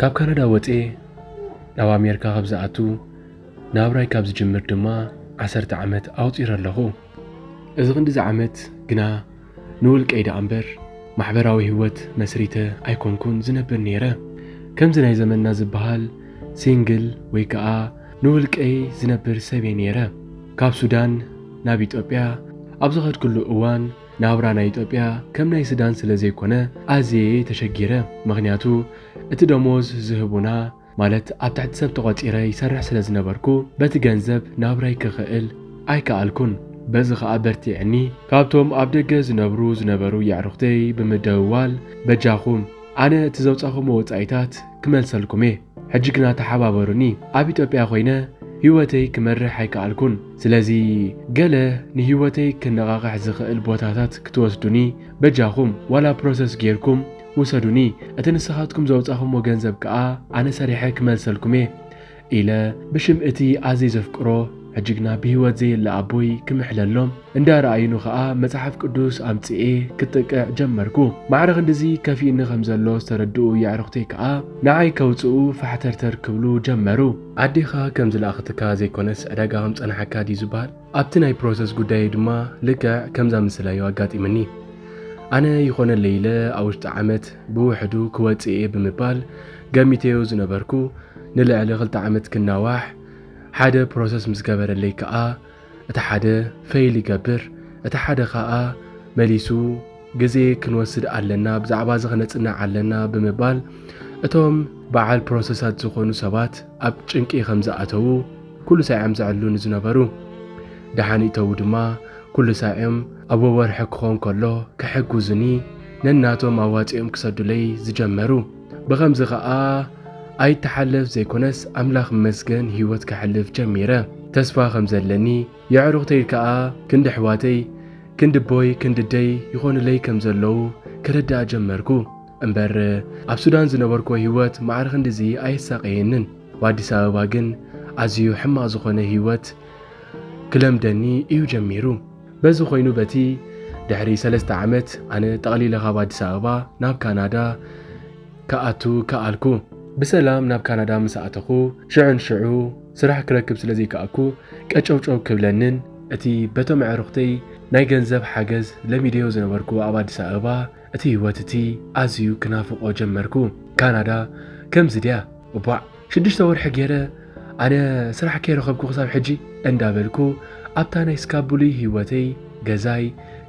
ካብ ካናዳ ወፅኤ ናብ ኣሜሪካ ካብ ዝኣቱ፣ ናብራይ ካብ ዝጅምር ድማ ዓሰርተ ዓመት ኣውፂረ ኣለኹ። እዚ ክንዲዚ ዓመት ግና ንውልቀይ ደኣ እምበር ማሕበራዊ ህይወት መስሪተ ኣይኮንኩን ዝነብር ነይረ። ከምዚ ናይ ዘመንና ዝበሃል ሲንግል ወይ ከዓ ንውልቀይ ዝነብር ሰብየ ነይረ። ካብ ሱዳን ናብ ኢትዮጵያ ኣብ ዝኸድኩሉ እዋን፣ ናብራ ናይ ኢትዮጵያ ከም ናይ ሱዳን ስለ ዘይኮነ ኣዝየ ተሸጊረ። ምኽንያቱ እቲ ደሞዝ ዝህቡና፣ ማለት ኣብ ትሕቲ ሰብ ተቖጺረ ይሰርሕ ስለ ዝነበርኩ፣ በቲ ገንዘብ ናብራይ ክኽእል ኣይከኣልኩን። በዚ ኸኣ በርቲዕኒ፣ ካብቶም ኣብ ደገ ዝነብሩ ዝነበሩ የዕሩኽተይ ብምድውዋል፣ በጃኹም ኣነ እቲ ዘውጻኹሞ ወጻኢታት ክመልሰልኩም እየ። ሕጂ ግና ተሓባበሩኒ። ኣብ ኢትዮጵያ ኮይነ ህይወተይ ክመርሕ ኣይከኣልኩን። ስለዚ ገለ ንህይወተይ ክነቓቕሕ ዝኽእል ቦታታት ክትወስዱኒ በጃኹም፣ ዋላ ፕሮሰስ ጌርኩም ውሰዱኒ። እቲ ንስኻትኩም ዘውጻኹሞ ገንዘብ ከኣ ኣነ ሰሪሐ ክመልሰልኩም እየ ኢለ ብሽም እቲ ኣዝየ ዘፍቅሮ ሕጂ ግና ብህይወት ዘየለ ኣቦይ ክምሕለሎም እንዳረኣዩኒ ከኣ መጽሓፍ ቅዱስ ኣምጽኤ ክጥቅዕ ጀመርኩ። ማዕረ ክንድዚ ከፊእኒ ከም ዘሎ ዝተረድኡ የዕሩኽተይ ከኣ ንዓይ ከውጽኡ ፋሕተርተር ክብሉ ጀመሩ። ኣዴኻ ከም ዝለኣኸትካ ዘይኮነስ ዕዳጋ ከም ጸንሓካ ድዩ ዝበሃል? ኣብቲ ናይ ፕሮሰስ ጉዳይ ድማ ልክዕ ከምዛ ምስላዩ ኣጋጢምኒ። ኣነ ይኾነለይ ኢለ ኣብ ውሽጢ ዓመት ብውሕዱ ክወጽእ እየ ብምባል ገሚተዮ ዝነበርኩ፣ ንልዕሊ ክልተ ዓመት ክናዋሕ፣ ሓደ ፕሮሰስ ምስ ገበረለይ ከኣ እቲ ሓደ ፈይል ይገብር፣ እቲ ሓደ ከኣ መሊሱ ግዜ ክንወስድ ኣለና፣ ብዛዕባ እዚ ከነጽንዕ ኣለና ብምባል እቶም በዓል ፕሮሰሳት ዝኾኑ ሰባት ኣብ ጭንቂ ከም ዝኣተዉ ኩሉ ሳዕ እዮም ዘዕልሉኒ ዝነበሩ። ደሓን ይእተዉ ድማ ኩሉ ሳዕ እዮም ኣብ ወርሒ ክኾን ከሎ ክሕግዙኒ ነናቶም ኣዋጺኦም ክሰዱለይ ዝጀመሩ። ብኸምዚ ኸኣ ኣይተሓለፍ ዘይኮነስ ኣምላኽ ይመስገን ህይወት ከሕልፍ ጀሚረ። ተስፋ ከም ዘለኒ የዕሩኽተይ ከኣ ክንዲ ኣሕዋተይ ክንዲ ኣቦይ ክንዲ ኣደይ ይኾኑለይ ከም ዘለዉ ክርዳእ ጀመርኩ። እምበር ኣብ ሱዳን ዝነበርኩዎ ህይወት ማዕረ ክንድዚ ኣየሳቐየንን። ኣብ ኣዲስ ኣበባ ግን ኣዝዩ ሕማቕ ዝኾነ ህይወት ክለምደኒ እዩ ጀሚሩ። በዚ ኮይኑ በቲ ድሕሪ ሰለስተ ዓመት ኣነ ጠቕሊለ ካብ ኣዲስ ኣበባ ናብ ካናዳ ክኣቱ ከኣልኩ። ብሰላም ናብ ካናዳ ምስ ኣተኹ፣ ሽዑ ንሽዑ ስራሕ ክረክብ ስለ ዘይከኣልኩ፣ ቀጨውጨው ክብለንን እቲ በቶም ኣዕሩኽተይ ናይ ገንዘብ ሓገዝ ለሚደዮ ዝነበርኩ ኣብ ኣዲስ ኣበባ፣ እቲ ህይወት እቲ ኣዝዩ ክናፍቖ ጀመርኩ። ካናዳ ከምዚ ድያ? እቧዕ! ሽዱሽተ ወርሒ ገይረ ኣነ ስራሕ ከይረኸብኩ ክሳብ ሕጂ እንዳበልኩ፣ ኣብታ ናይ ስካቡሉይ ህይወተይ ገዛይ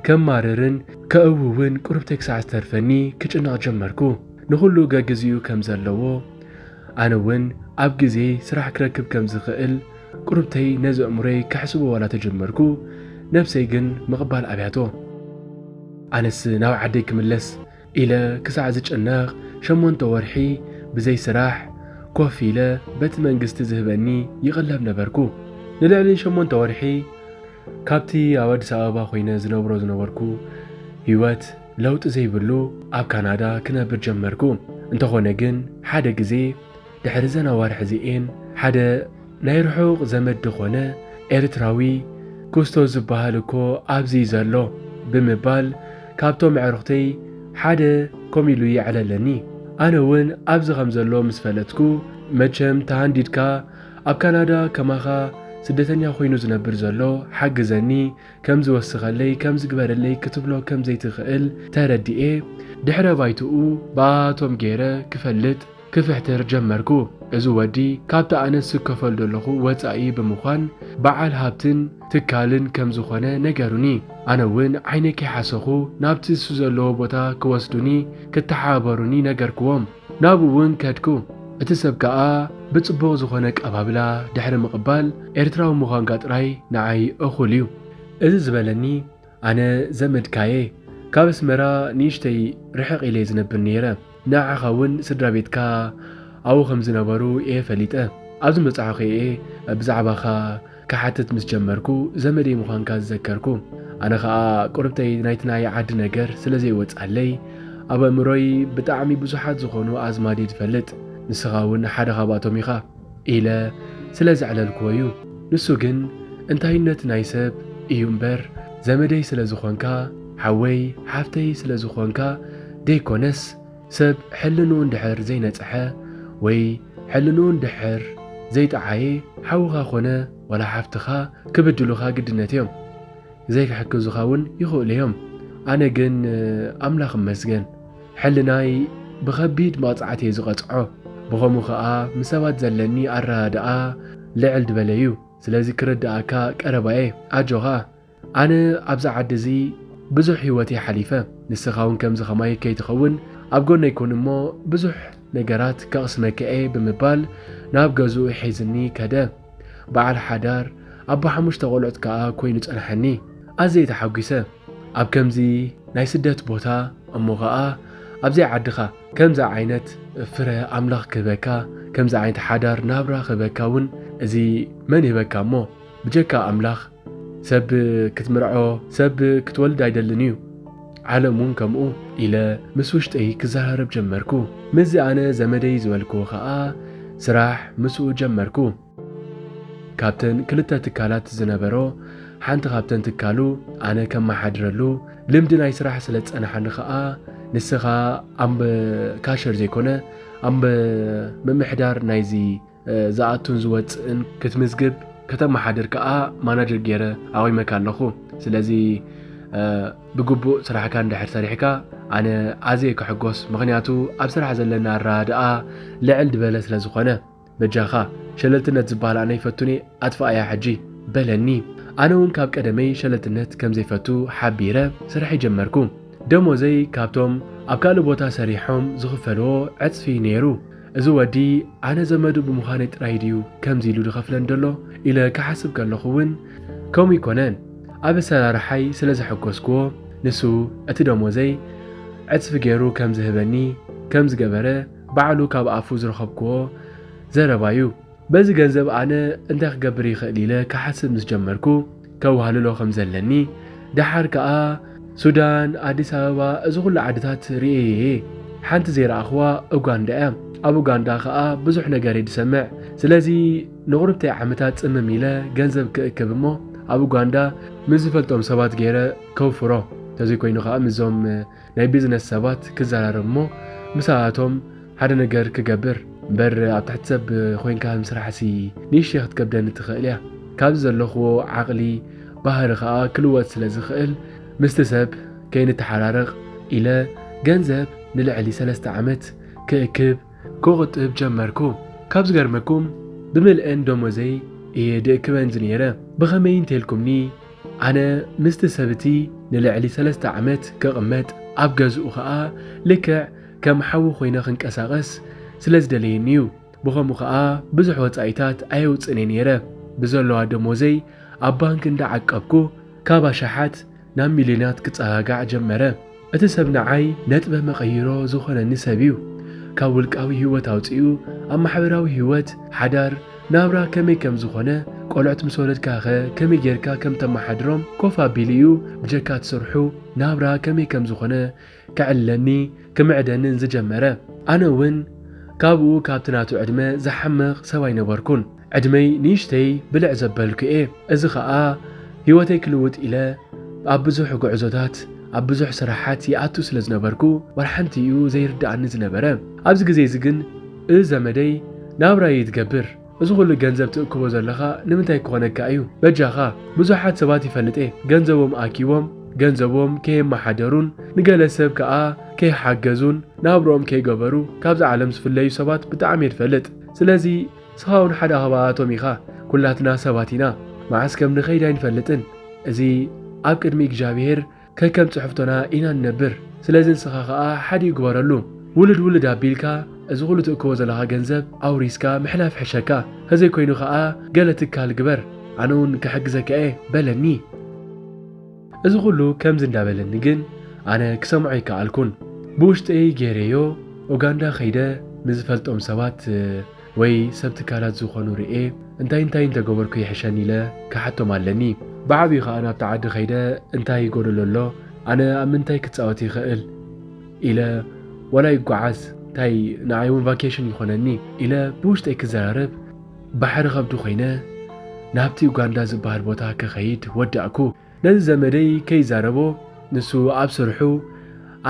ከማርርን ከእውውን ቁርብተይ ክሳዕ ዝተርፈኒ ክጭነቕ ጀመርኩ። ንኹሉ ገግዚኡ ከም ዘለዎ፣ ኣነ እውን ኣብ ግዜ ስራሕ ክረክብ ከም ዝኽእል ቁርብተይ ነዚ ኣእምሮይ ከሕስቦ ዋላ ተጀመርኩ፣ ነብሰይ ግን ምቕባል ኣብያቶ። ኣነስ ናብ ዓደይ ክምለስ ኢለ ክሳዕ ዝጭነቕ ሸሞንተ ወርሒ ብዘይ ስራሕ ኮፍ ኢለ በቲ መንግስቲ ዝህበኒ ይቕለብ ነበርኩ። ንልዕሊ ሸሞንተ ወርሒ ካብቲ ኣብ ኣዲስ ኣበባ ኮይነ ዝነብሮ ዝነበርኩ ህይወት ለውጢ ዘይብሉ ኣብ ካናዳ ክነብር ጀመርኩ። እንተኾነ ግን ሓደ ግዜ ድሕሪ ዘን ኣዋርሕ እዚኤን ሓደ ናይ ርሑቕ ዘመድ ዝኾነ ኤርትራዊ፣ "ኩስቶ ዝበሃል እኮ ኣብዚ ዘሎ" ብምባል ካብቶም ኣዕሩኽተይ ሓደ ኮም ኢሉ የዕለለኒ። ኣነ እውን ኣብዚ ከም ዘሎ ምስ ፈለጥኩ፣ መቸም ተሃንዲድካ ኣብ ካናዳ ከማኻ ስደተኛ ኮይኑ ዝነብር ዘሎ ሓግዘኒ፣ ከም ዝወስኸለይ፣ ከም ዝግበረለይ ክትብሎ ከም ዘይትኽእል ተረዲኤ፣ ድሕረ ባይትኡ ብኣቶም ገይረ ክፈልጥ ክፍሕትር ጀመርኩ። እዚ ወዲ ካብቲ ኣነ ዝስከፈሉ ዘለኹ ወጻኢ ብምዃን በዓል ሃብትን ትካልን ከም ዝኾነ ነገሩኒ። ኣነ እውን ዓይነይ ከይሓሰኹ ናብቲ እሱ ዘለዎ ቦታ ክወስዱኒ ክተሓባበሩኒ ነገርክዎም። ናብኡ እውን ከድኩ። እቲ ሰብ ከኣ ብጽቡቕ ዝኾነ ኣቀባብላ ድሕሪ ምቕባል፣ "ኤርትራዊ ምዃንካ ጥራይ ንዓይ እኹል እዩ" እዚ ዝበለኒ ኣነ ዘመድካ'የ። ካብ ኣስመራ ንእሽተይ ርሕቕ ኢለ ዝነብር ነይረ። ንዓኻ እውን ስድራ ቤትካ ኣብኡ ከም ዝነበሩ እየ ፈሊጠ። ኣብዚ መጻኹ እየ ብዛዕባኻ ክሓትት ምስ ጀመርኩ፣ ዘመደይ ምዃንካ ዝዘከርኩ። ኣነ ኸኣ ቁርብተይ ናይቲ ናይ ዓዲ ነገር ስለ ዘይወጽኣለይ፣ ኣብ ኣእምሮይ ብጣዕሚ ብዙሓት ዝኾኑ ኣዝማድ እየ ዝፈልጥ። ንስኻ እውን ሓደ ካብኣቶም ኢኻ ኢለ ስለ ዘዕለልክዎ እዩ። ንሱ ግን እንታይነት ናይ ሰብ እዩ እምበር፣ ዘመደይ ስለ ዝኾንካ፣ ሓወይ፣ ሓፍተይ ስለ ዝኾንካ ደይኮነስ፣ ሰብ ሕልንኡ እንድሕር ዘይነጽሐ፣ ወይ ሕልንኡ እንድሕር ዘይጠዓየ፣ ሓውኻ ኮነ ዋላ ሓፍትኻ ክብድሉኻ ግድነት እዮም። ዘይክሕግዙኻ እውን ይኽእሉ እዮም። ኣነ ግን ኣምላኽ እመስገን፣ ሕልናይ ብኸቢድ መቕጻዕቲ እየ ዝቐጽዖ። ብኸምኡ ኸኣ ምስ ሰባት ዘለኒ ኣረዳድኣ ልዕል ዝበለ እዩ። ስለዚ ክርድኣካ ቀረባየ። ኣጆኻ። ኣነ ኣብዚ ዓዲ እዚ ብዙሕ ህይወት እየ ሓሊፈ። ንስኻ እውን ከምዚ ኸማይ ከይትኸውን ኣብ ጎነይ ኩን እሞ ብዙሕ ነገራት ከቕስመካ እየ ብምባል ናብ ገዝኡ ሒዝኒ ከደ። በዓል ሓዳር ኣቦ ሓሙሽተ ቆልዑት ከኣ ኮይኑ ጸንሐኒ። ኣዝየ ተሓጒሰ። ኣብ ከምዚ ናይ ስደት ቦታ እሞ ኸኣ ኣብዘይ ዓድኻ ከምዚ ዓይነት ፍረ ኣምላኽ ክህበካ፣ ከምዚ ዓይነት ሓዳር ናብራ ክህበካ እውን እዚ መን ይህበካ እሞ? ብጀካ ኣምላኽ። ሰብ ክትምርዖ፣ ሰብ ክትወልድ ኣይደልን እዩ። ዓለም እውን ከምኡ ኢለ ምስ ውሽጠይ ክዘራረብ ጀመርኩ። ምስዚ ኣነ ዘመደይ ዝበልክዎ ኸኣ ስራሕ ምስኡ ጀመርኩ። ካብተን ክልተ ትካላት ዝነበሮ ሓንቲ ካብተን ትካሉ ኣነ ከመሓድረሉ ልምዲ ናይ ስራሕ ስለ ዝጸንሓኒ ኸኣ ንስኻ ኣምበ ካሸር ዘይኮነ ኣምበ ምምሕዳር ናይዚ ዝኣቱን ዝወጽእን ክትምዝግብ ከተመሓድር ከኣ ማናጀር ገይረ ኣቑመካ ኣለኹ። ስለዚ ብግቡእ ስራሕካ እንድሕር ሰሪሕካ ኣነ ኣዝየ ክሕጎስ፣ ምኽንያቱ ኣብ ስራሕ ዘለና ኣረዳድኣ ልዕል ዝበለ ስለ ዝኾነ። በጃኻ ሸለልትነት ዝበሃል ኣነ ኣይፈቱን እየ፣ ኣጥፍኣያ ሕጂ በለኒ። ኣነ እውን ካብ ቀደመይ ሸለልትነት ከም ዘይፈቱ ሓቢረ ስርሐይ ጀመርኩ። ደሞዘይ ካብቶም ኣብ ካልእ ቦታ ሰሪሖም ዝኽፈልዎ ዕጽፊ ነይሩ። እዚ ወዲ ኣነ ዘመዱ ብምዃነይ ጥራይ ድዩ ከምዚ ኢሉ ዝኸፍለን ዘሎ ኢለ ክሓስብ ከለኹ እውን ከምኡ ኣይኮነን። ኣብ ኣሰራርሓይ ስለ ዘሐጎስክዎ ንሱ እቲ ደሞዘይ ዕጽፊ ገይሩ ከም ዝህበኒ ከም ዝገበረ ባዕሉ ካብ ኣፉ ዝረኸብክዎ ዘረባ እዩ። በዚ ገንዘብ ኣነ እንታይ ክገብር ይኽእል ኢለ ክሓስብ ምስ ጀመርኩ፣ ከዋህልሎ ከም ዘለኒ፣ ደሓር ከኣ ሱዳን፣ ኣዲስ ኣበባ፣ እዚ ኩሉ ዓድታት ርእየ እየ። ሓንቲ ዘይረኣኽዋ ኡጋንዳ እያ። ኣብ ኡጋንዳ ከኣ ብዙሕ ነገር እየ ዝሰምዕ። ስለዚ ንቑሩብ ዓመታት ጽምም ኢለ ገንዘብ ክእክብ እሞ ኣብ ኡጋንዳ ምስ ዝፈልጦም ሰባት ገይረ ከውፍሮ። እንተዘይኮይኑ ከኣ ምስዞም ናይ ቢዝነስ ሰባት ክዘራረብ እሞ ምሳኣቶም ሓደ ነገር ክገብር እምበር ኣብ ትሕቲ ሰብ ኮይንካ ምስራሕሲ ንእሽተይ ክትከብደኒ ትኽእል እያ። ካብዚ ዘለኽዎ ዓቕሊ ባህሪ ከኣ ክልወጥ ስለ ዝኽእል ምስቲ ሰብ ከይንተሓራረቕ ኢለ ገንዘብ ንልዕሊ ሰለስተ ዓመት ክእክብ ክቑጥብ ጀመርኩ። ካብ ዝገርመኩም ብምልኤን ደሞዘይ እየ ድእክበን ዝነይረ። ብኸመይ እንተልኩምኒ ኣነ ምስቲ ሰብቲ ንልዕሊ ሰለስተ ዓመት ክቕመጥ ኣብ ገዝኡ ኸኣ ልክዕ ከም ሓዊ ኮይነ ክንቀሳቐስ ስለ ዝደለየኒ እዩ። ብኸምኡ ኸኣ ብዙሕ ወጻኢታት ኣየውጽእን እየ ነይረ። ብዘለዋ ደሞዘይ ኣብ ባንክ እንዳዓቀብኩ ካብ ኣሽሓት ናብ ሚልዮናት ክጸጋጋዕ ጀመረ። እቲ ሰብ ንዓይ ነጥበ መቐይሮ ዝኾነኒ ሰብ እዩ። ካብ ውልቃዊ ህይወት ኣውጺኡ ኣብ ማሕበራዊ ህይወት፣ ሓዳር፣ ናብራ ከመይ ከም ዝኾነ፣ ቆልዑት ምስ ወለድካኸ ከመይ ጌርካ ከም ተመሓድሮም ኮፍ ኣቢሉ እዩ ብጀካ እቲ ስርሑ ናብራ ከመይ ከም ዝኾነ ከዕልለኒ ክምዕደንን ዝጀመረ። ኣነ እውን ካብኡ ካብቲ ናቱ ዕድመ ዝሓምቕ ሰብ ኣይነበርኩን። ዕድመይ ንእሽተይ ብልዕ ዘበልኩ እየ። እዚ ኸኣ ህይወተይ ክልውጥ ኢለ ኣብ ብዙሕ ጉዕዞታት ኣብ ብዙሕ ስራሓት ይኣቱ ስለ ዝነበርኩ ዋላ ሓንቲ እዩ ዘይርድኣኒ ዝነበረ። ኣብዚ ግዜ እዚ ግን እዚ ዘመደይ ናብራ እዩ ትገብር። እዚ ኩሉ ገንዘብ ትእክቦ ዘለኻ ንምንታይ ክኾነካ እዩ? በጃኻ። ብዙሓት ሰባት ይፈልጥ እየ ገንዘቦም ኣኪቦም ገንዘቦም ከየመሓደሩን ንገለ ሰብ ከኣ ከይሓገዙን ናብርኦም ከይገበሩ ካብዛ ዓለም ዝፍለዩ ሰባት ብጣዕሚ እየ ዝፈልጥ። ስለዚ ንስኻ እውን ሓደ ካብኣቶም ኢኻ። ኩላትና ሰባት ኢና። መዓስ ከም ንኸይድ ኣይንፈልጥን። እዚ ኣብ ቅድሚ እግዚኣብሄር ከከም ጽሕፍቶና ኢና ንነብር። ስለዚ ንስኻ ኸኣ ሓደ ይግበረሉ። ውሉድ ውሉድ ኣቢልካ እዚ ኩሉ ትእክቦ ዘለኻ ገንዘብ ኣውሪስካ ምሕላፍ ይሕሸካ። ተዘይኮይኑ ኸኣ ገለ ትካል ግበር። ኣነ እውን ክሕግዘካ እየ በለኒ። እዚ ኩሉ ከምዚ እንዳበለኒ ግን ኣነ ክሰምዖ ኣይከኣልኩን። ብውሽጠይ ገይረዮ ኡጋንዳ ከይደ ምስ ዝፈልጦም ሰባት ወይ ሰብ ትካላት ዝኾኑ ርእየ እንታይ እንታይ እንተገበርኩ ይሕሸኒ ኢለ ክሓቶም ኣለኒ። ብዓብዩ ኸኣ ናብቲ ዓዲ ከይደ እንታይ ጎደሎ ኣሎ፣ ኣነ ኣብ ምንታይ ክጻወት ይኽእል ኢለ ዋላ ይጓዓዝ እንታይ ንዓይ እውን ቫኬሽን ይኾነኒ ኢለ ብውሽጠይ ክዘራረብ ባሕሪ ከብዱ ኮይነ ናብቲ ኡጋንዳ ዝበሃል ቦታ ክኸይድ ወዳእኩ። ነዚ ዘመደይ ከይዛረቦ ንሱ ኣብ ስርሑ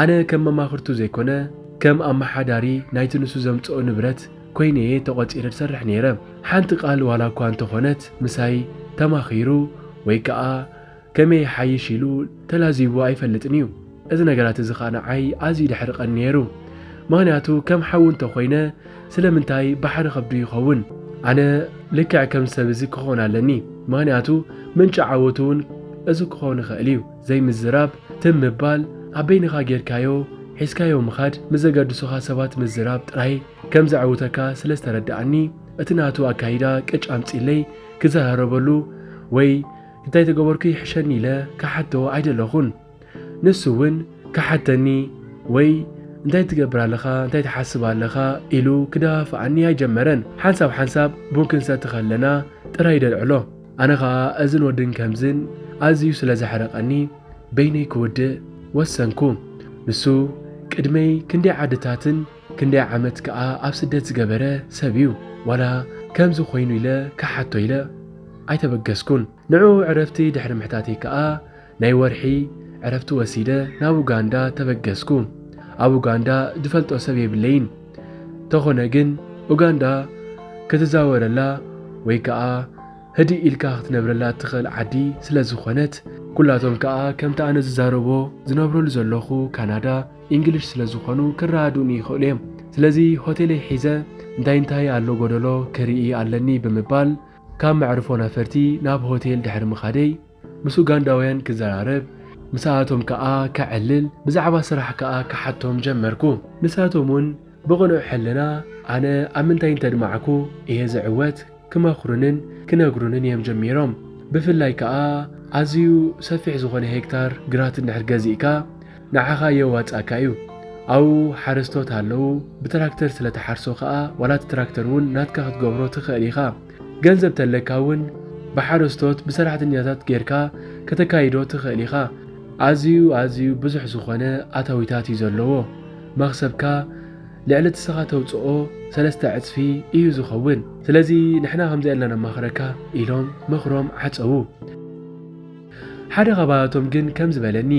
ኣነ ከም መማኽርቱ ዘይኮነ ከም ኣመሓዳሪ ናይቲ ንሱ ዘምጽኦ ንብረት ኮይነ እየ ተቖጺረ ዝሰርሕ ነይረ። ሓንቲ ቃል ዋላ እኳ እንተኾነት ምሳይ ተማኺሩ ወይ ከኣ ከመይ ይሓይሽ ኢሉ ተላዚቡ ኣይፈልጥን እዩ። እዚ ነገራት እዚ ኸኣ ንዓይ ኣዝዩ ደሕርቐኒ ነይሩ። ምኽንያቱ ከም ሓው እንተኾይነ ስለምንታይ ብሓደ ከብዱ ይኸውን? ኣነ ልክዕ ከም ሰብ እዚ ክኸውን ኣለኒ። ምኽንያቱ ምንጪ ዓወቱ እውን እዚ ክኸውን ይኽእል እዩ። ዘይምዝራብ፣ ትም ምባል፣ ኣብ በይንኻ ጌርካዮ፣ ሒዝካዮ ምኻድ፣ ምስ ዘገድሱኻ ሰባት ምዝራብ ጥራይ ከም ዘዕውተካ ስለ ዝተረድኣኒ፣ እቲ ናቱ ኣካይዳ ቅጭ ኣምጺለይ ክዘራረበሉ ወይ እንታይ ተገበርኩ ይሕሸኒ ኢለ ክሓቶ ኣይደለኹን። ንሱ እውን ክሓተኒ ወይ እንታይ ትገብር ኣለኻ፣ እንታይ ትሓስብ ኣለኻ ኢሉ ክደፋፍኣኒ ኣይጀመረን። ሓንሳብ ሓንሳብ ቡን ክንሰቲ ከለና ጥራይ ደልዕሎ። ኣነ ኸኣ እዝን ወድን ከምዝን ኣዝዩ ስለ ዘሕረቐኒ በይነይ ክውድእ ወሰንኩ። ንሱ ቅድመይ ክንደይ ዓድታትን ክንደይ ዓመት ከኣ ኣብ ስደት ዝገበረ ሰብ እዩ። ዋላ ከምዚ ኮይኑ ኢለ ክሓቶ ኢለ ኣይተበገስኩን። ንዕኡ ዕረፍቲ ድሕሪ ምሕታተይ ከኣ ናይ ወርሒ ዕረፍቲ ወሲደ ናብ ኡጋንዳ ተበገስኩ። ኣብ ኡጋንዳ ዝፈልጦ ሰብ የብለይን። ተኾነ ግን ኡጋንዳ ክትዛወረላ ወይ ከኣ ህድእ ኢልካ ክትነብረላ እትኽእል ዓዲ ስለ ዝኾነት፣ ኩላቶም ከኣ ከምቲ ኣነ ዝዛረቦ ዝነብረሉ ዘለኹ ካናዳ፣ ኢንግሊሽ ስለ ዝኾኑ ክረዳድኡኒ ይኽእሉ እዮም። ስለዚ ሆቴለይ ሒዘ እንታይ እንታይ ኣሎ ጎደሎ ክርኢ ኣለኒ ብምባል ካብ መዕርፎ ነፈርቲ ናብ ሆቴል ድሕሪ ምኻደይ ምስ ኡጋንዳውያን ክዘራረብ፣ ምስኣቶም ከኣ ከዕልል፣ ብዛዕባ ስራሕ ከኣ ክሓቶም ጀመርኩ። ንሳቶም እውን ብቕኑዕ ሕልና ኣነ ኣብ ምንታይ እንተድማዕኩ እየ ዝዕወት ክመኽሩንን ክነግሩንን እዮም ጀሚሮም። ብፍላይ ከኣ ኣዝዩ ሰፊሕ ዝኾነ ሄክታር ግራት እንድሕር ገዚእካ ንዓኻ የዋጽኣካ እዩ። ኣብኡ ሓረስቶት ኣለዉ፣ ብትራክተር ስለ ትሓርሶ ከኣ ዋላ እቲ ትራክተር እውን ናትካ ክትገብሮ ትኽእል ኢኻ። ገንዘብ ተለካ እውን ብሓረስቶት ብሰራሕተኛታት ጌርካ ከተካይዶ ትኽእል ኢኻ። ኣዝዩ ኣዝዩ ብዙሕ ዝኾነ ኣታዊታት እዩ ዘለዎ። መኽሰብካ ልዕሊ እቲ ንስኻ ተውጽኦ ሰለስተ ዕጽፊ እዩ ዝኸውን። ስለዚ ንሕና ከምዚ ኢልና ነማኽረካ ኢሎም ምኽሮም ዓጸዉ። ሓደ ካባያቶም ግን ከምዚ በለኒ፣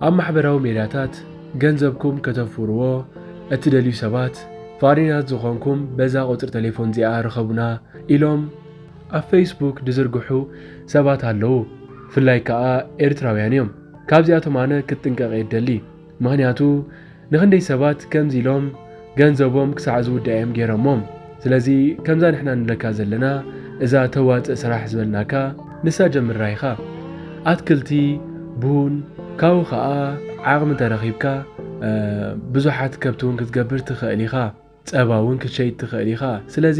ኣብ ማሕበራዊ ሜድያታት ገንዘብኩም ከተፍርዎ እትደልዩ ሰባት፣ ፍቓደኛታት ዝኾንኩም በዛ ቁጽሪ ቴሌፎን እዚኣ ርኸቡና ኢሎም ኣብ ፌስቡክ ዝዝርግሑ ሰባት ኣለዉ። ብፍላይ ከኣ ኤርትራውያን እዮም። ካብዚኣቶም ኣነ ክጥንቀቕ እየ ዝደሊ። ምኽንያቱ ንኽንደይ ሰባት ከምዚ ኢሎም ገንዘቦም ክሳዕ ዝውዳእ እዮም ገይሮሞም። ስለዚ ከምዛ ንሕና ንብለካ ዘለና እዛ ተዋጽእ ስራሕ ዝበልናካ ንሳ ጀምራ ኢኻ። ኣትክልቲ፣ ቡን፣ ካብኡ ኸኣ ዓቕሚ እንተረኺብካ፣ እ፣ ብዙሓት ከብቲ እውን ክትገብር ትኽእል ኢኻ። ጸባ እውን ክትሸይጥ ትኽእል ኢኻ። ስለዚ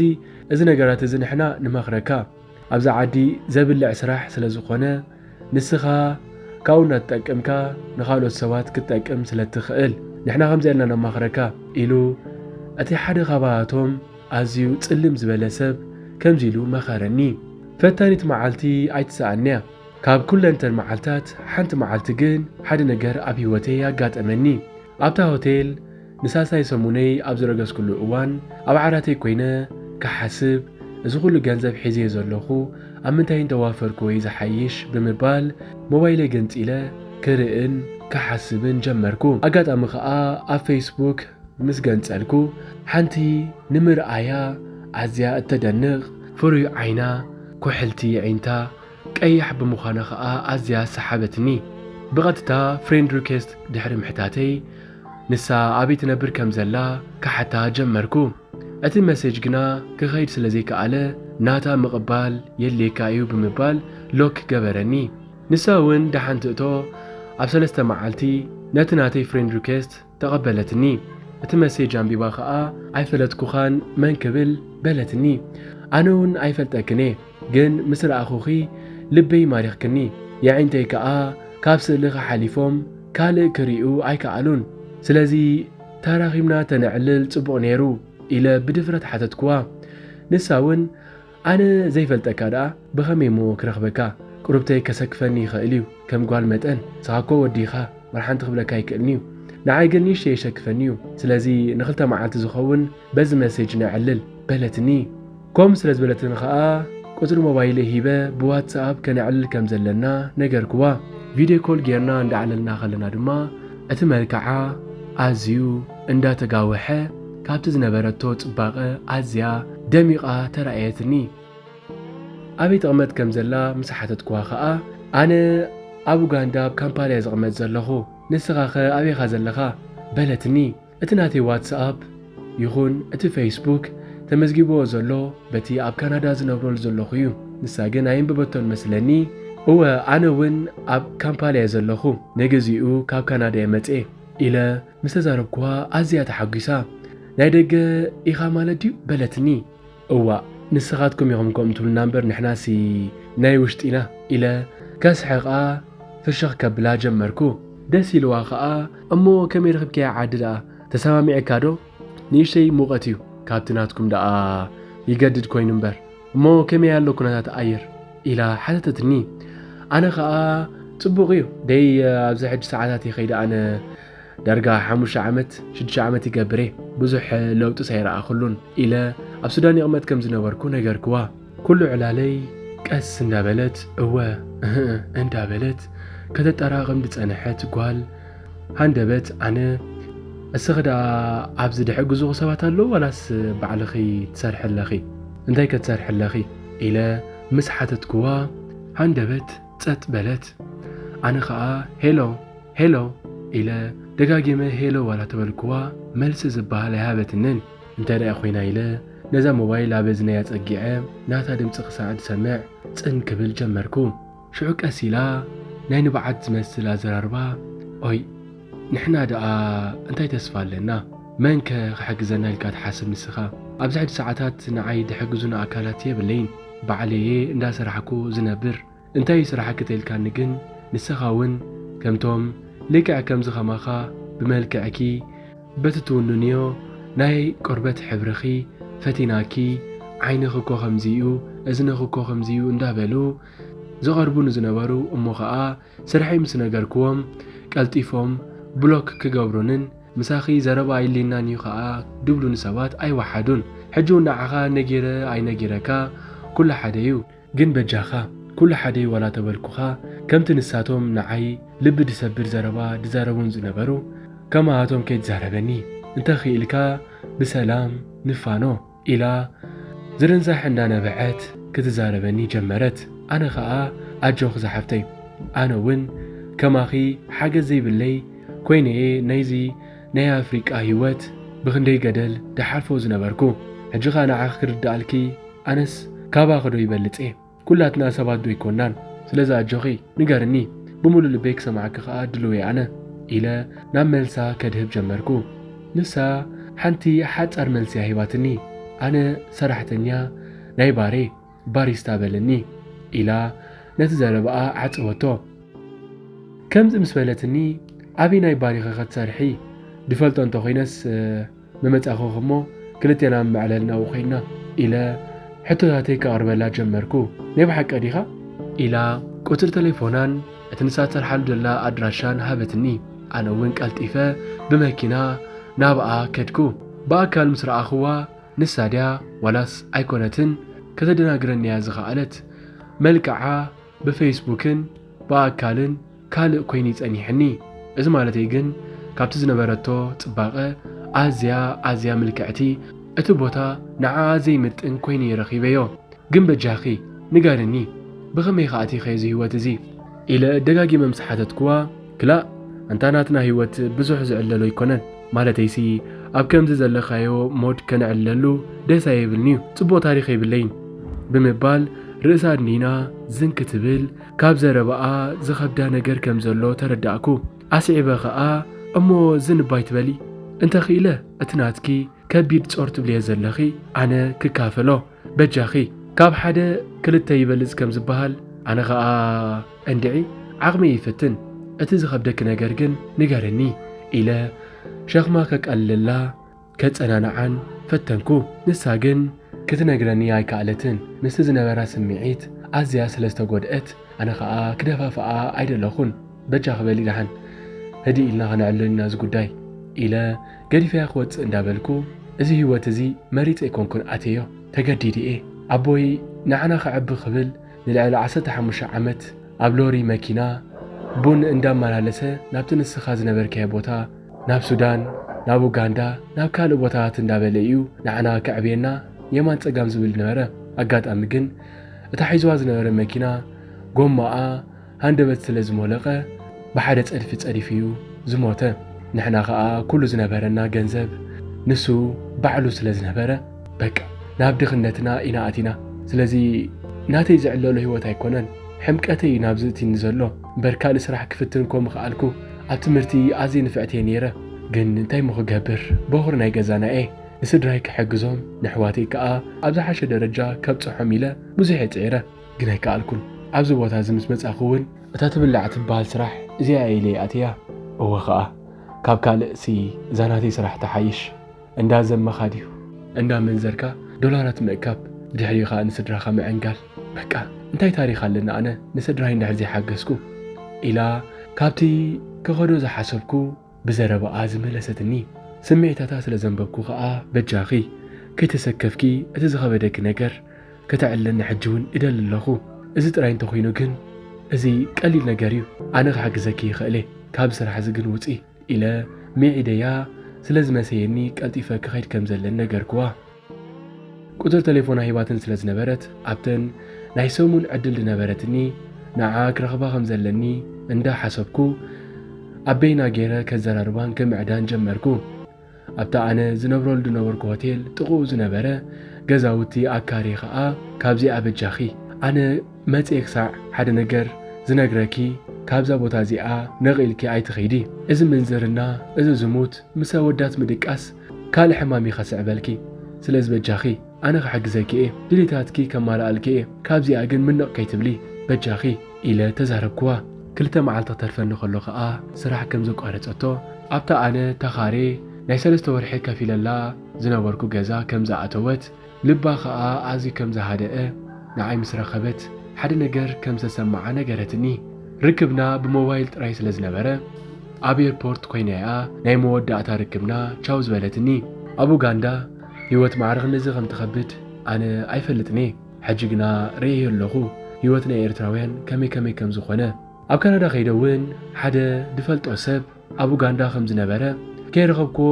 እዚ ነገራት እዚ ንሕና ንመኽረካ። ኣብዛ ዓዲ ዘብልዕ ስራሕ ስለ ዝኾነ ንስኻ ካብኡ እናተጠቀምካ ንኻልኦት ሰባት ክትጠቅም ስለ እትኽእል ንሕና ከምዚ ኢልና ነማኽረካ ኢሉ እቲ ሓደ ካባቶም ኣዝዩ ጽልም ዝበለ ሰብ ከምዚ ኢሉ መኸረኒ። ፈታኒት መዓልቲ ኣይትስኣንያ። ካብ ኩለንተን መዓልታት ሓንቲ መዓልቲ ግን ሓደ ነገር ኣብ ህይወተይ ኣጋጠመኒ። ኣብታ ሆቴል ንሳልሳይ ሰሙነይ ኣብ ዝረገዝኩሉ እዋን ኣብ ዓራተይ ኮይነ ክሓስብ፣ እዚ ኩሉ ገንዘብ ሒዘ ዘለኹ ኣብ ምንታይ እንተዋፈርኩ ወይ ዝሓይሽ ብምባል ሞባይለይ ገንጺለ ክርእን ክሓስብን ጀመርኩ። ኣጋጣሚ ኸኣ ኣብ ፌስቡክ ምስ ገንጸልኩ ሓንቲ ንምርኣያ ኣዝያ እተደንቕ ፍሩይ ዓይና፣ ኩሕልቲ የዒንታ፣ ቀያሕ ብምዃና ኸኣ ኣዝያ ሰሓበትኒ። ብቐጥታ ፍሬንድ ሪኩዌስት ድሕሪ ምሕታተይ ንሳ ኣበይ ትነብር ከም ዘላ ክሓታ ጀመርኩ። እቲ መሴጅ ግና ክኸይድ ስለ ዘይከኣለ ናታ ምቕባል የድልየካ እዩ ብምባል ሎክ ገበረኒ። ንሳ እውን ደሓን ትእቶ ኣብ ሰለስተ መዓልቲ ነቲ ናተይ ፍሬንድ ሪኩዌስት ተቐበለትኒ። እቲ መሴጅ ኣንቢባ ኸኣ ኣይፈለጥኩኻን መን ክብል በለትኒ። ኣነ እውን ኣይፈልጠክን እየ፣ ግን ምስ ረኣኹኺ ልበይ ማሪኽክኒ። የዒንተይ ከኣ ካብ ስእልኺ ሓሊፎም ካልእ ክርእዩ ኣይከኣሉን። ስለዚ ተራኺብና ተነዕልል ጽቡቕ ነይሩ ኢለ ብድፍረት ሓተትኩዋ። ንሳ እውን ኣነ ዘይፈልጠካ ደኣ ብኸመይ እሞ ክረኽበካ? ቁሩብተይ ከሰክፈኒ ይኽእል እዩ ከም ጓል መጠን። ንስኻ እኮ ወዲ ኢኻ፣ ወላ ሓንቲ ክብለካ ኣይክእልን እዩ። ንዓይ ግን ንእሽተይ የሸክፈኒ እዩ። ስለዚ ንኽልተ መዓልቲ ዝኸውን በዚ መሴጅ ነዕልል በለትኒ። ከምኡ ስለ ዝበለትኒ ኸኣ ቁጽሪ ሞባይለይ ሂበ ብዋትስኣፕ ከነዕልል ከም ዘለና ነገርክዋ። ቪድዮ ኮል ጌርና እንዳዕለልና ከለና ድማ እቲ መልክዓ ኣዝዩ እንዳተጋወሐ ካብቲ ዝነበረቶ ጽባቐ ኣዝያ ደሚቓ ተራእየትኒ። ኣበይ ትቕመጥ ከም ዘላ ምስ ሓተትኩዋ ኸኣ፣ ኣነ ኣብ ኡጋንዳ ኣብ ካምፓላ እየ ዝቕመጥ ዘለኹ፣ ንስኻኸ ኣበይኻ ዘለኻ? በለትኒ። እቲ ናተይ ዋትስኣፕ ይኹን እቲ ፌስቡክ ተመዝጊብዎ ዘሎ በቲ ኣብ ካናዳ ዝነብረሉ ዘለኹ እዩ። ንሳ ግን ኣየንበበቶን መስለኒ። እወ፣ ኣነ እውን ኣብ ካምፓላ እየ ዘለኹ፣ ንግዚኡ ካብ ካናዳ እየ መጽኤ ኢለ ምስ ተዛረብኩዋ ኣዝያ ተሓጒሳ። ናይ ደገ ኢኻ ማለት ድዩ? በለትኒ። እዋእ፣ ንስኻትኩም ኢኹም ከምኡ ትብሉና እምበር ንሕናሲ ናይ ውሽጢ ኢና ኢለ ከስሕቓ ፍሽኽ ከብላ ጀመርኩ። ደስ ኢልዋ ኸኣ፣ እሞ ከመይ ረኺብካያ ዓዲ ደኣ? ተሰማሚዕካ ዶ? ንእሽተይ ሙቐት እዩ፣ ካብቲ ናትኩም ደኣ ይገድድ ኮይኑ እምበር። እሞ ከመይ ኣሎ ኩነታት ኣየር? ኢላ ሓተተትኒ። ኣነ ኸኣ፣ ጽቡቕ እዩ፣ ደይ ኣብዚ ሕጂ ሰዓታት ይኸይድ ኣነ ዳርጋ ሓሙሽተ ዓመት፣ ሽዱሽተ ዓመት ይገብር እየ። ብዙሕ ለውጢስ ኣይረኣኹሉን ኢለ ኣብ ሱዳን ይቕመጥ ከም ዝነበርኩ ነገርክዋ። ኩሉ ዕላለይ ቀስ እንዳበለት እወ እህእ እንዳበለት ከተጠራቕም ዝጸንሐት ጓል ሃንደበት ኣነ፣ እስኺ ደኣ ኣብዚ ድሕግዙኺ ሰባት ኣለዉ ዋላስ ባዕልኺ ትሰርሒ ኣለኺ? እንታይ ከ ትሰርሒ ኣለኺ? ኢለ ምስ ሓተትክዋ ሃንደበት ጸጥ በለት። ኣነ ኸኣ ሄሎ ሄሎ ኢለ ደጋጊመ ሄሎ ዋላ ተበልክዋ መልሲ ዝበሃል ኣይሃበትንን። እንታይ ደኣ ኮይና ኢለ ነዛ ሞባይል ኣብ እዝነይ ኣጸጊዐ ናታ ድምጺ ክሳዕ ዝሰምዕ ጽን ክብል ጀመርኩ። ሽዑ ቀስ ኢላ ናይ ንብዓት ዝመስል ኣዘራርባ፣ ኦይ ንሕና ደኣ እንታይ ተስፋ ኣለና? መንከ ክሕግዘና ኢልካ ትሓስብ ንስኻ? ኣብዚ ሕጂ ሰዓታት ንዓይ ድሕግዙኒ ኣካላት የብለይን። ባዕለየ እንዳሰራሕኩ ዝነብር። እንታይ እዩ ስራሕኪ ተልካኒ ግን ንስኻ እውን ከምቶም ልክዕ ከምዚ ኸማኻ ብመልክዕኪ በቲ ትውንንዮ ናይ ቆርበት ሕብርኺ ፈቲናኪ ዓይንኺ እኮ ከምዚ እዩ እዝንኺ እኮ ከምዚ እዩ እንዳበሉ ዝቐርቡ ንዝነበሩ እሞ ኸኣ ስርሐይ ምስ ነገርክዎም ቀልጢፎም ብሎክ ክገብሩንን ምሳኺ ዘረባ ኣይሊናን እዩ ኸኣ ድብሉኒ ሰባት ኣይወሓዱን። ሕጂ እውን ንዓኻ ነጊረ ኣይነጊረካ ኩሉ ሓደ እዩ። ግን በጃኻ፣ ኩሉ ሓደ እዩ ዋላ ተበልኩኻ፣ ከምቲ ንሳቶም ንዓይ ልቢ ድሰብር ዘረባ ድዛረቡን ዝነበሩ፣ ከማኣቶም ከይትዛረበኒ፣ እንተ ኽኢልካ ብሰላም ንፋኖ ኢላ ዝርንዛሕ እንዳነበዐት ክትዛረበኒ ጀመረት። ኣነ ኸኣ ኣጆኺ ዝሓፍተይ፣ ኣነ እውን ከማኺ ሓገዝ ዘይብለይ ኮይነ እየ ናይዚ ናይ ኣፍሪቃ ህይወት ብኽንደይ ገደል ድሓልፎ ዝነበርኩ። ሕጂ ኸኣ ንዓኺ ክርድኣልኪ ኣነስ ካባኺ ዶ ይበልጽ እየ? ኩላትና ሰባት ዶ ኣይኮናን? ስለዚ ኣጆኺ ንገርኒ፣ ብምሉእ ልበይ ክሰምዓኪ ከኣ ድሉው እየ ኣነ ኢለ ናብ መልሳ ከድህብ ጀመርኩ። ንሳ ሓንቲ ሓጻር መልሲ እያ ሂባትኒ። ኣነ ሰራሕተኛ ናይ ባር እየ፣ ባሪስታ በለኒ ኢላ ነቲ ዘረባኣ ዓጸወቶ። ከምዚ ምስ በለትኒ፣ ኣበይ ናይ ባር ኢኺ ክትሰርሒ? ድፈልጦ እንተኾይነስ መመጻእኩኺ እሞ ክልቴና መዕለሊ ናብኡ ኮይንና ኢለ ሕቶታተይ ከቕርበላ ጀመርኩ። ናይ ብሓቂ ዲኻ? ኢላ ቁጽሪ ተሌፎናን እቲ ንሳ ትሰርሓሉ ዘላ ኣድራሻን ሃበትኒ። ኣነ እውን ቀልጢፈ ብመኪና ናብኣ ከድኩ። ብኣካል ምስ ረኣኽዋ ንሳ ድያ ዋላስ ኣይኮነትን ከተደናግረኒ እያ ዝኸኣለት። መልክዓ ብፌስቡክን ብኣካልን ካልእ ኮይኑ ጸኒሕኒ። እዚ ማለተይ ግን ካብቲ ዝነበረቶ ጽባቐ ኣዝያ ኣዝያ ምልክዕቲ፣ እቲ ቦታ ንዓኣ ዘይምጥን ኮይኑ እየ ረኺበዮ። ግን በጃኺ ንገርኒ፣ ብኸመይ ከ ኣቲኸ እዚ ህይወት እዚ? ኢለ ደጋጊመ ምስ ሓተትክዋ፣ ክላእ ኣንታ ናትና ህይወት ብዙሕ ዝዕለሎ ኣይኮነን። ማለተይሲ ኣብ ከምዚ ዘለኻዮ ሞድ ከነዕልለሉ ደስ ኣይብልን'ዩ፣ ጽቡቕ ታሪኽ የብለይን ብምባል ርእሳ ኣድኒና ዝን ክትብል ካብ ዘረባኣ ዝኸብዳ ነገር ከም ዘሎ ተረዳእኩ። ኣስዒበ ኸኣ እሞ ዝን እባ ኣይትበሊ፣ እንተኽኢለ እቲ ናትኪ ከቢድ ጾር ትብልዮ ዘለኺ ኣነ ክካፈሎ። በጃኺ፣ ካብ ሓደ ክልተ ይበልጽ ከም ዝበሃል፣ ኣነ ኸኣ እንድዒ ዓቕመይ ይፍትን፣ እቲ ዝኸብደኪ ነገር ግን ንገርኒ ኢለ ሸኽማ ከቃልለላ ከጸናንዓን ፈተንኩ። ንሳ ግን ክትነግረኒ ኣይከኣለትን። ምስቲ ዝነበራ ስምዒት ኣዝያ ስለ ዝተጎድአት፣ ኣነ ኸኣ ክደፋፍኣ ኣይደለኹን። በጃኺ በሊ ደሓን፣ ህድእ ኢልና ኸነዕልሎ ኢና እዚ ጉዳይ ኢለ ገዲፈያ ክወጽእ እንዳበልኩ፣ እዚ ህይወት እዚ መሪጸ ኣይኮንኩን ኣትየዮ፣ ተገዲደ እየ። ኣቦይ ንዓና ከዕቢ ክብል ንልዕሊ ዓሰርተ ሓሙሽተ ዓመት ኣብ ሎሪ መኪና ቡን እንዳመላለሰ ናብቲ ንስኻ ዝነበርካዮ ቦታ፣ ናብ ሱዳን፣ ናብ ኡጋንዳ ናብ ካልእ ቦታታት እንዳበለ እዩ ንዓና ከዕብየና የማን ጸጋም ዝብል ነበረ። ኣጋጣሚ ግን እታ ሒዝዋ ዝነበረ መኪና ጎማኣ ሃንደበት ስለ ዝሞለቐ ብሓደ ጸድፊ ጸዲፉ እዩ ዝሞተ። ንሕና ኸኣ ኩሉ ዝነበረና ገንዘብ ንሱ ባዕሉ ስለ ዝነበረ በቃ ናብ ድኽነትና ኢና ኣቲና። ስለዚ ናተይ ዝዕለሎ ህይወት ኣይኮነን፣ ሕምቀተይ እዩ ናብዚ እቲኒ ዘሎ። እምበር ካልእ ስራሕ ክፍትን ኮ ምኽኣልኩ። ኣብ ትምህርቲ ኣዝየ ንፍዕቲ እየ ነይረ። ግን እንታይ እሞ ክገብር፣ በኹሪ ናይ ገዛና እየ። ንስድራይ ክሕግዞም፣ ንኣሕዋተይ ከኣ ኣብ ዝሓሸ ደረጃ ከብጽሖም ኢለ ብዙሕ እየ ጽዒረ። ግን ኣይከኣልኩን። ኣብዚ ቦታ እዚ ምስ መጻኹ እውን እታ ትብላዕ ትበሃል ስራሕ እዚኣ እየ ኢለ ይኣትያ። እወ ኸኣ፣ ካብ ካልእ ሲ እዛ ናተይ ስራሕ ትሓይሽ። እንዳ ዘመኻ ድዩ? እንዳ መንዘርካ ዶላራት ምእካብ፣ ብድሕሪኡ ኸኣ ንስድራኻ ምዕንጋል። በቃ፣ እንታይ ታሪኽ ኣለኒ ኣነ ንስድራይ እንድሕር ዘይሓገዝኩ? ኢላ ካብቲ ክኸዶ ዝሓሰብኩ ብዘረባኣ ዝመለሰትኒ። ስምዒታታ ስለ ዘንበብኩ ኸኣ፣ በጃኺ፣ ከይተሰከፍኪ እቲ ዝኸበደኪ ነገር ከተዕልለኒ ሕጂ እውን እደሊ ኣለኹ። እዚ ጥራይ እንተኾይኑ ግን፣ እዚ ቀሊል ነገር እዩ። ኣነ ክሕግዘኪ ይኽእል እየ። ካብ ስራሕ እዚ ግን ውጺ። ኢለ ሚዒደያ ስለ ዝመሰየኒ ቀልጢፈ ክኸይድ ከም ዘለኒ ነገርክዋ። ቁጽሪ ተሌፎና ሂባትን ስለ ዝነበረት፣ ኣብተን ናይ ሰሙን ዕድል ዝነበረትኒ ንዓ ክረኽባ ከም ዘለኒ እንዳ ሓሰብኩ፣ ኣብ በይና ገይረ ከዘራርባን ክምዕዳን ጀመርኩ። ኣብታ ኣነ ዝነብረሉ ዝነበርኩ ሆቴል ጥቕኡ ዝነበረ ገዛውቲ ኣካሪ ኸኣ፣ ካብዚኣ በጃኺ፣ ኣነ መጽየ ክሳዕ ሓደ ነገር ዝነግረኪ፣ ካብዛ ቦታ እዚኣ ነቒልኪ ኣይትኺዲ። እዚ ምንዝርና፣ እዚ ዝሙት፣ ምስ ኣወዳት ምድቃስ ካልእ ሕማም እዩ ከስዕበልኪ። ስለዚ በጃኺ፣ ኣነ ክሕግዘኪ እየ፣ ድሌታትኪ ከማልኣልኪ እየ፣ ካብዚኣ ግን ምንቕ ከይትብሊ በጃኺ፣ ኢለ ተዛረብክዋ። ክልተ መዓልቲ ክተርፈኒ ከሎ ኸኣ ስራሕ ከም ዘቋረጸቶ፣ ኣብታ ኣነ ተኻሬ ናይ ሰለስተ ወርሒ ከፊለላ ዝነበርኩ ገዛ ከም ዝኣተወት፣ ልባ ኸኣ ኣዝዩ ከም ዝሃደአ፣ ንዓይ ምስ ረኸበት ሓደ ነገር ከም ዝተሰምዓ ነገረትኒ። ርክብና ብሞባይል ጥራይ ስለ ዝነበረ፣ ኣብ ኤርፖርት ኮይና እያ ናይ መወዳእታ ርክብና ቻው ዝበለትኒ። ኣብ ኡጋንዳ ህይወት ማዕረ ክንድዚ ከም ትኸብድ ኣነ ኣይፈልጥን እየ። ሕጂ ግና ርእየዮ ኣለኹ ህይወት ናይ ኤርትራውያን ከመይ ከመይ ከም ዝኾነ። ኣብ ካናዳ ከይደ እውን ሓደ ዝፈልጦ ሰብ ኣብ ኡጋንዳ ከም ዝነበረ፣ ከይረኸብክዎ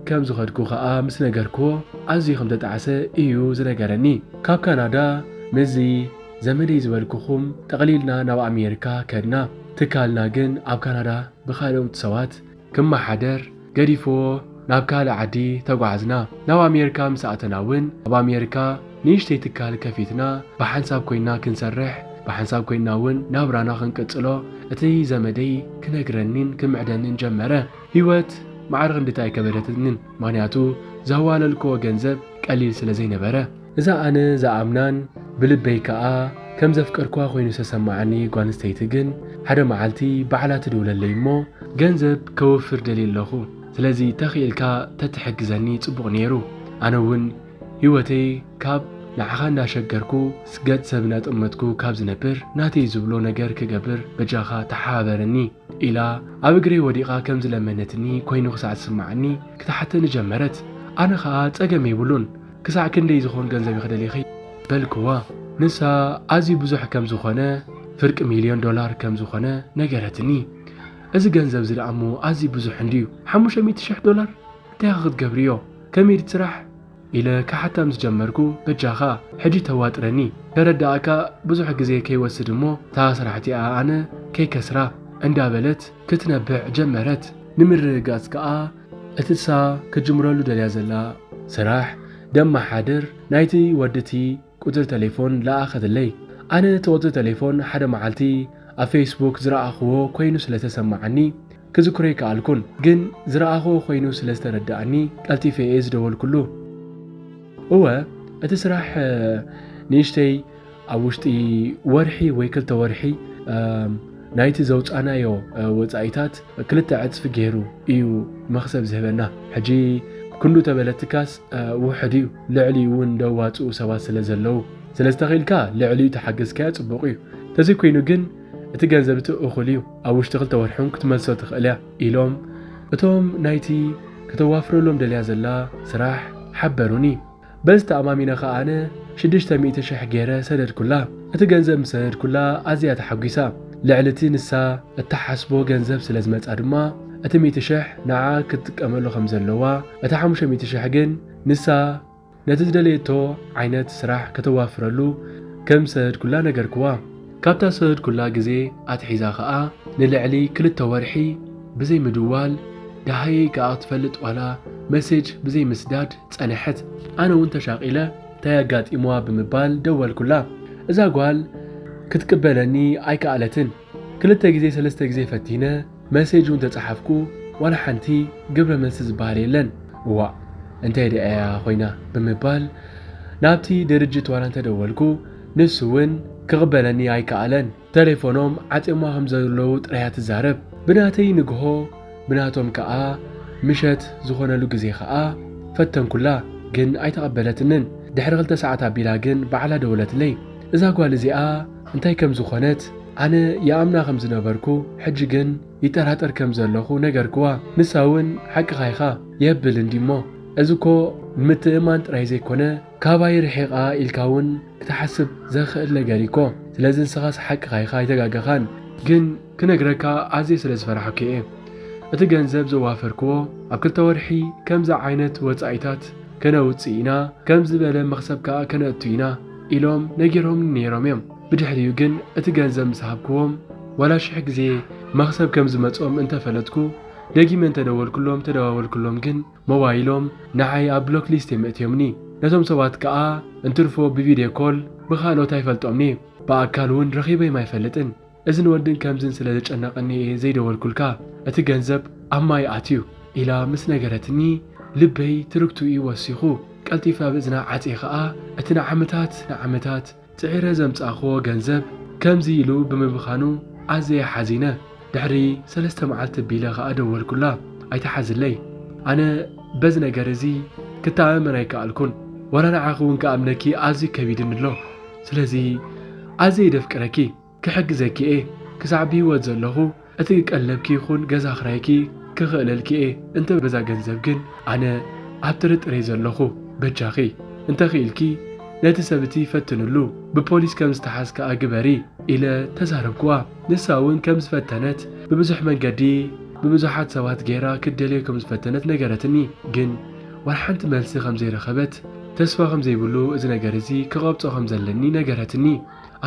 ከም ዝኸድኩ ኸኣ ምስ ነገርክዎ፣ ኣዝዩ ከም ተጣዕሰ እዩ ዝነገረኒ። ካብ ካናዳ ምስዚ ዘመደይ ዝበልኩኹም ጠቕሊልና ናብ ኣሜሪካ ከድና። ትካልና ግን ኣብ ካናዳ ብኻልኦት ሰባት ክመሓደር ገዲፍዎ ናብ ካልእ ዓዲ ተጓዕዝና። ናብ ኣሜሪካ ምስ ኣተና እውን፣ ኣብ ኣሜሪካ ንእሽተይ ትካል ከፊትና ብሓንሳብ ኮይና ክንሰርሕ፣ ብሓንሳብ ኮይና እውን ናብራና ክንቅጽሎ እቲ ዘመደይ ክነግረኒን ክምዕደንን ጀመረ። ህይወት ማዕረ ክንድቲ ኣይከበደትንን፣ ምኽንያቱ ዘዋለልክዎ ገንዘብ ቀሊል ስለ ዘይነበረ። እዛ ኣነ ዝኣምናን ብልበይ ከኣ ከም ዘፍቀርክዋ ኮይኑ ዝተሰማዓኒ ጓል ኣንስተይቲ ግን፣ ሓደ መዓልቲ ባዕላ ትድውለለይ እሞ፣ ገንዘብ ከውፍር ደልየ ኣለኹ፣ ስለዚ ተኽኢልካ ተትሕግዘኒ ጽቡቕ ነይሩ። ኣነ እውን ህይወተይ ካብ ንዓኻ እንዳሸገርኩ፣ ገጽ ሰብ እናጠመትኩ ካብ ዝነብር፣ ናተይ ዝብሎ ነገር ክገብር በጃኻ ተሓባበረኒ፣ ኢላ ኣብ እግረይ ወዲቓ ከም ዝለመነትኒ ኮይኑ ክሳዕ ዝስምዓኒ ክትሓተኒ ጀመረት። ኣነ ኸኣ ጸገም የብሉን፣ ክሳዕ ክንደይ ዝኾን ገንዘብ ኢኺ ደሊኺ? በልክዋ። ንሳ ኣዝዩ ብዙሕ ከም ዝኾነ፣ ፍርቂ ሚልዮን ዶላር ከም ዝኾነ ነገረትኒ። እዚ ገንዘብ እዚ ደኣ እሞ ኣዝዩ ብዙሕ እንድዩ፣ ሓሙሽተ ሚእቲ ሽሕ ዶላር? እንታይ ኢኺ ክትገብርዮ? ከመይ ድዩ እቲ ስራሕ? ኢለ ክሓታ ምስ ጀመርኩ፣ በጃኻ ሕጂ ተዋጥረኒ፣ ከረድኣካ ብዙሕ ግዜ ከይወስድ እሞ፣ እታ ስራሕ እቲኣ ኣነ ከይከስራ እንዳበለት ክትነብዕ ጀመረት። ንምርግጋጽ ከኣ፣ እቲ እሳ ክትጅምረሉ ደልያ ዘላ ስራሕ ደመሓድር ናይቲ ወዲ እቲ ቁጽሪ ተሌፎን ለኣኸትለይ። ኣነ እቲ ቁጽሪ ተሌፎን ሓደ መዓልቲ ኣብ ፌስቡክ ዝረኣኽዎ ኮይኑ ስለ ተሰማዓኒ ክዝክሮ ኣይከኣልኩን፣ ግን ዝረኣኽዎ ኮይኑ ስለ ዝተረድኣኒ ቀልጢፈ እየ ዝደወልኩሉ። እወ፣ እቲ ስራሕ፣ እ፣ ንእሽተይ ኣብ ውሽጢ ወርሒ ወይ ክልተ ወርሒ፣ እም፣ ናይቲ ዘውጻናዮ፣ እ፣ ወጻኢታት ክልተ ዕጽፊ ገይሩ እዩ መኽሰብ ዝህበና። ሕጂ ክንዱ ተበለትካስ፣ እ፣ ውሑድ እዩ፣ ልዕሊኡ እውን ደዋጽኡ ሰባት ስለ ዘለዉ። ስለዚ ተኽኢልካ ልዕሊኡ ተሓገዝካዮ ጽቡቕ እዩ። ተዘይኮይኑ ግን እቲ ገንዘብ እቲ እኹል እዩ፣ ኣብ ውሽጢ ክልተ ወርሒ እውን ክትመልሶ ትኽእል እያ፣ ኢሎም እቶም ናይቲ ከተዋፍረሎም ደልያ ዘላ ስራሕ ሓበሩኒ። በዚ ተኣማሚነ ከኣ ኣነ ሽዱሽተ ሚእቲ ሽሕ ገይረ ሰደድኩላ። እቲ ገንዘብ ምስ ሰደድኩላ ኣዝያ ተሓጒሳ። ልዕሊ እቲ ንሳ እትሓስቦ ገንዘብ ስለ ዝመጻ ድማ፣ እቲ ሚእቲ ሽሕ ንዓ ክትጥቀመሉ ከም ዘለዋ፣ እታ ሓሙሽተ ሚእቲ ሽሕ ግን ንሳ ነቲ ዝደለየቶ ዓይነት ስራሕ ከተዋፍረሉ ከም ዝሰደድኩላ ነገርክዋ። ካብታ ዝሰደድኩላ ግዜ ኣትሒዛ ኸኣ ንልዕሊ ክልተ ወርሒ ብዘይ ምድዋል፣ ደሃየይ ከኣ ክትፈልጥ ዋላ መሴጅ ብዘይ ምስዳድ ጸንሐት። ኣነ እውን ተሻቒለ፣ እንታይ ኣጋጢምዋ ብምባል ደወልኩላ። እዛ ጓል ክትቅበለኒ ኣይከኣለትን። ክልተ ግዜ ሰለስተ ግዜ ፈቲነ፣ መሴጅ እውን ተጻሓፍኩ፣ ዋላ ሓንቲ ግብረ መልሲ ዝበሃል የለን። እዋእ፣ እንታይ ደኣ እያ ኮይና ብምባል ናብቲ ድርጅት ዋላ እንተደወልኩ፣ ንሱ እውን ክቕበለኒ ኣይከኣለን። ተሌፎኖም ዓጽዮማ ከም ዘለዉ ጥራይ እያ ትዛረብ። ብናተይ ንግሆ፣ ብናቶም ከኣ ምሸት ዝኾነሉ ግዜ ከኣ ፈተንኩላ፣ ግን ኣይተቐበለትንን። ድሕሪ ክልተ ሰዓት ኣቢላ ግን ባዕላ ደወለትለይ። እዛ ጓል እዚኣ እንታይ ከም ዝኾነት፣ ኣነ ይኣምና ከም ዝነበርኩ፣ ሕጂ ግን ይጠራጠር ከም ዘለኹ ነገርክዋ። ንሳ እውን ሓቅኻ ኢኻ የብል እንዲሞ፣ እዚ እኮ ንምትእምማን ጥራይ ዘይኮነ፣ ካባይ ርሒቓ ኢልካ እውን ክትሓስብ ዘኽእል ነገር እኮ። ስለዚ ንስኻስ ሓቅኻ ኢኻ፣ ኣይተጋገኻን። ግን ክነግረካ ኣዝየ ስለ ዝፈራሕኩ እየ። እቲ ገንዘብ ዘዋፈርክዎ ኣብ ክልተ ወርሒ ከምዚ ዓይነት ወጻኢታት ከነውጽእ ኢና፣ ከምዚ ዝበለ መኽሰብ ከኣ ከነእቱ ኢና ኢሎም ነጊሮምኒ ነይሮም እዮም። ብድሕሪኡ ግን እቲ ገንዘብ ምስ ሃብክዎም፣ ዋላ ሽሕ ግዜ መኽሰብ ከም ዝመጾም እንተፈለጥኩ፣ ደጊመ እንተደወልኩሎም፣ ተደዋወልኩሎም ግን ሞባይሎም ንዓይ ኣብ ብሎክ ሊስት እዮም ኣእትዮምኒ። ነቶም ሰባት ከኣ እንትርፎ ብቪድዮ ኮል ብኻልኦት ኣይፈልጦምኒ። ብኣካል እውን ረኺበዮም ኣይፈልጥን። እዝን ወድን ከምዝን ስለ ዘጨነቐኒ እየ ዘይደወልኩልካ። እቲ ገንዘብ ኣብ ማይ ኣትዩ ኢላ ምስ ነገረትኒ፣ ልበይ ትርግትኡ ወሲኹ። ቀልጢፈ ኣብ እዝና ዓጽየ ኸኣ፣ እቲ ንዓመታት ንዓመታት ጽዒረ ዘምጻእክዎ ገንዘብ ከምዚ ኢሉ ብምምኻኑ ኣዝየ ሓዚነ። ድሕሪ ሰለስተ መዓልቲ ቢለ ኸኣ ደወልኩላ። ኣይትሓዝለይ። ኣነ በዚ ነገር እዚ ክተኣማመን ኣይከኣልኩን። ዋላ ንዓኺ እውን ክኣምነኪ ኣዝዩ ከቢድኒ ኣሎ። ስለዚ ኣዝየ ደፍቅረኪ። ክሕግዘኪ እየ። ክሳዕ ብህይወት ዘለኹ እቲ ቀለብኪ ይኹን ገዛ ክራይኪ ክኽእለልኪ እየ። እንተ በዛ ገንዘብ ግን ኣነ ኣብ ጥርጥር እየ ዘለኹ። በጃኺ እንተ ኽኢልኪ ነቲ ሰብ እቲ ፈትንሉ፣ ብፖሊስ ከም ዝተሓዝ ከኣ ግበሪ ኢለ ተዛረብክዋ። ንሳ እውን ከም ዝፈተነት ብብዙሕ መንገዲ ብብዙሓት ሰባት ገይራ ክትደልዮ ከም ዝፈተነት ነገረትኒ። ግን ዋላ ሓንቲ መልሲ ከም ዘይረኸበት፣ ተስፋ ከም ዘይብሉ እዚ ነገር እዚ ክቐብጾ ከም ዘለኒ ነገረትኒ።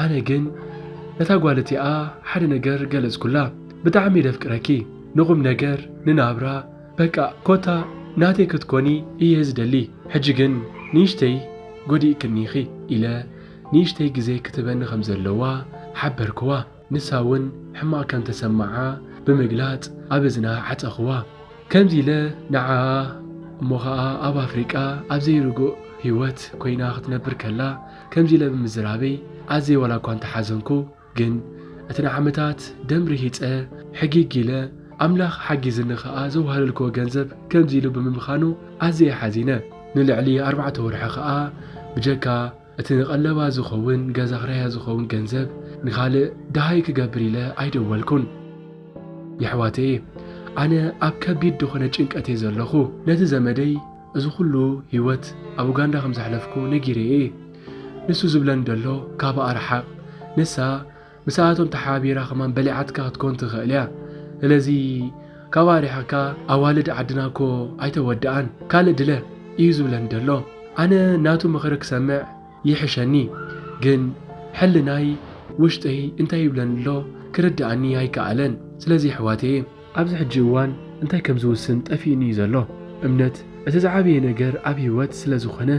ኣነ ግን ነታ ጓል እቲኣ ሓደ ነገር ገለጽኩላ። ብጣዕሚ እየ ደፍቅረኪ፣ ንቑም ነገር፣ ንናብራ፣ በቃ ኮታ ናተይ ክትኮኒ እየ ዝደሊ። ሕጂ ግን ንእሽተይ ጎዲእክኒ ኢኺ ኢለ ንእሽተይ ግዜ ክትበኒ ከም ዘለዋ ሓበርክዋ። ንሳ እውን ሕማቕ ከም ተሰምዓ ብምግላጽ ኣብ እዝና ዓጸኽዋ። ከምዚ ኢለ ንዓኣ እሞ ኸኣ ኣብ ኣፍሪቃ ኣብ ዘይርጉእ ህይወት ኮይና ክትነብር ከላ ከምዚ ኢለ ብምዝራበይ ኣዝየ ዋላ እኳ እንተሓዘንኩ፣ ግን እቲ ንዓመታት ደም ርሂጸ ሕጊግ ኢለ ኣምላኽ ሓጊዝኒ ኸኣ ዘዋህለልክዎ ገንዘብ ከምዚ ኢሉ ብምምኻኑ ኣዝየ ሓዚነ። ንልዕሊ ኣርባዕተ ወርሒ ኸኣ ብጀካ እቲ ንቐለባ ዝኸውን፣ ገዛ ክራያ ዝኸውን ገንዘብ ንኻልእ ደሃይ ክገብር ኢለ ኣይደወልኩን። የሕዋተየ፣ ኣነ ኣብ ከቢድ ዝኾነ ጭንቀት እየ ዘለኹ። ነቲ ዘመደይ እዚ ኩሉ ህይወት ኣብ ኡጋንዳ ከም ዘሕለፍኩ ነጊረዮ እየ። ንሱ ዝብለኒ ደሎ፣ ካብኣ ርሓቕ። ንሳ ምስኣቶም ተሓባቢራ ከማን በሊዓትካ ክትኮን ትኽእል እያ። ስለዚ ካብኣ ርሒቕካ፣ ኣዋልድ ዓድና እኮ ኣይተወድኣን፣ ካልእ ድለ እዩ ዝብለኒ ደሎ። ኣነ ናቱ ምኽሪ ክሰምዕ ይሕሸኒ። ግን ሕልናይ፣ ውሽጠይ እንታይ ይብለኒ ኣሎ ክርድኣኒ ኣይከኣለን። ስለዚ የሕዋተየ፣ ኣብዚ ሕጂ እዋን እንታይ ከም ዝውስን ጠፊኡኒ እዩ ዘሎ። እምነት እቲ ዝዓበየ ነገር ኣብ ህይወት ስለ ዝኾነ፣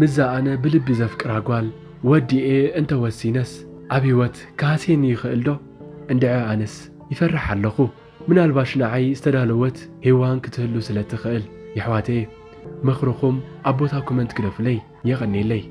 ምስዛ ኣነ ብልቢ ዘፍቅራ ጓል ወዲኤ እንተወሲነስ ኣብ ህይወት ክሃስየኒ ይኽእል ዶ? እንድዒ ኣነስ ይፈርሕ ኣለኹ። ምናልባሽ ንዓይ ዝተዳለወት ሄዋን ክትህሉ ስለ ትኽእል። የሕዋተየ፣ ምኽርኹም ኣብ ቦታ ኮመንት ግደፉለይ። የቐንየለይ።